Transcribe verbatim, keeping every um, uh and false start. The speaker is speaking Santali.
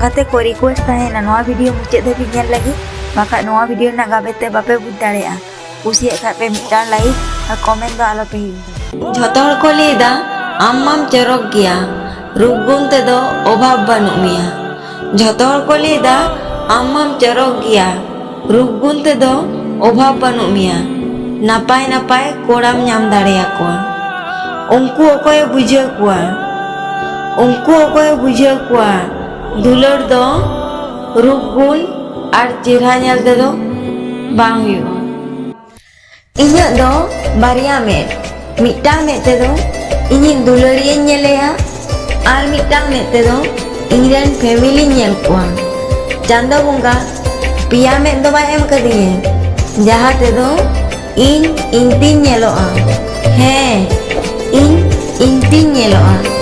ᱜᱟᱛᱮ ᱠᱚ, ᱨᱤᱠᱩᱭᱮᱥᱴ ᱛᱟᱦᱮᱸᱭᱮᱱᱟ ᱱᱚᱣᱟ ᱵᱷᱤᱰᱤᱭᱳ ᱢᱩᱪᱟᱹᱫ ᱫᱷᱟᱹᱵᱤᱡ ᱧᱮᱞ ᱞᱟᱹᱜᱤᱫ, ᱵᱟᱠᱷᱟᱡ ᱱᱚᱣᱟ ᱵᱷᱤᱰᱤᱭᱳ ᱨᱮᱱᱟᱜ ᱜᱟᱵᱮ ᱛᱮ ᱵᱟᱯᱮ ᱵᱩᱡᱽ ᱫᱟᱲᱮᱭᱟᱜᱼᱟ᱾ ᱠᱩᱥᱤᱭᱟᱜ ᱠᱷᱟᱡ ᱯᱮ ᱢᱤᱫᱴᱟᱝ ᱞᱟᱭᱤᱠ ᱟᱨ ᱠᱚᱢᱮᱱᱴ ᱫᱚ ᱟᱞᱚ ᱯᱮ ᱦᱤᱲᱤᱧᱟ᱾ ᱡᱷᱚᱛᱚ ᱦᱚᱲ ᱠᱚ ᱞᱟᱹᱭ ᱮᱫᱟ, ᱟᱢ ᱢᱟᱢ ᱪᱚᱨᱚᱠ ᱜᱮᱭᱟ, ᱨᱩᱯ ᱜᱩᱱ ᱛᱮᱫᱚ ᱚᱵᱷᱟᱵᱽ ᱵᱟᱹᱱᱩᱜ ᱢᱮᱭᱟ᱾ ᱡᱷᱚᱛᱚ ᱦᱚᱲ ᱠᱚ ᱞᱟᱹᱭ ᱮᱫᱟ, ᱟᱢ ᱢᱟᱢ ᱪᱚᱨᱚᱠ ᱜᱮᱭᱟ, ᱨᱩᱯ ᱜᱩᱱ ᱛᱮᱫᱚ ᱚᱵᱷᱟᱵᱽ ᱵᱟᱹᱱᱩᱜ ᱢᱮᱭᱟ, ᱱᱟᱯᱟᱭ ᱱᱟᱯᱟᱭ ᱠᱚᱲᱟᱢ ᱧᱟᱢ ᱫᱟᱲᱮᱭᱟᱠᱚᱣᱟ᱾ ᱩᱱᱠᱩ ᱚᱠᱚᱭᱮ ᱵᱩᱡᱷᱟᱹᱣ ᱠᱚᱣᱟ? ᱩᱱᱠᱩ ᱚᱠᱚᱭᱮ ᱵᱩᱡᱷᱟᱹᱣ ᱠᱚᱣᱟ? ᱫᱩᱞᱟᱹᱲ ᱫᱚ ᱨᱩᱯ ᱜᱩᱱ ᱟᱨ ᱪᱮᱦᱨᱟ ᱧᱮᱞ ᱛᱮᱫᱚ ᱵᱟᱝ ᱦᱩᱭᱩᱜᱼᱟ᱾ ᱤᱧᱟᱹᱜ ᱫᱚ ᱵᱟᱨᱭᱟ ᱢᱮᱫ, ᱢᱤᱫᱴᱟᱝ ᱢᱮᱫ ᱛᱮᱫᱚ ᱤᱧᱤᱡ ᱫᱩᱞᱟᱹᱲᱤᱭᱟᱹᱧ ᱧᱮᱞᱮᱭᱟ ᱟᱨ ᱢᱤᱫᱴᱟᱝ ᱢᱮᱫ ᱛᱮᱫᱚ ᱤᱧᱨᱮᱱ ᱯᱷᱮᱢᱤᱞᱤᱧ ᱧᱮᱞ ᱠᱚᱣᱟ᱾ ᱪᱟᱸᱫᱚ ᱵᱚᱸᱜᱟ ᱯᱮᱭᱟ ᱢᱮᱫ ᱫᱚ ᱵᱟᱭ ᱮᱢ ᱠᱟᱫᱤᱧᱟᱭ, ᱡᱟᱦᱟᱸ ᱛᱮᱫᱚ ᱤᱧ ᱤᱧ ᱛᱤᱧ ᱧᱮᱞᱚᱜᱼᱟ᱾ ᱦᱮᱸ, ᱤᱧ ᱤᱧ ᱛᱤᱧ ᱧᱮᱞᱚᱜᱼᱟ᱾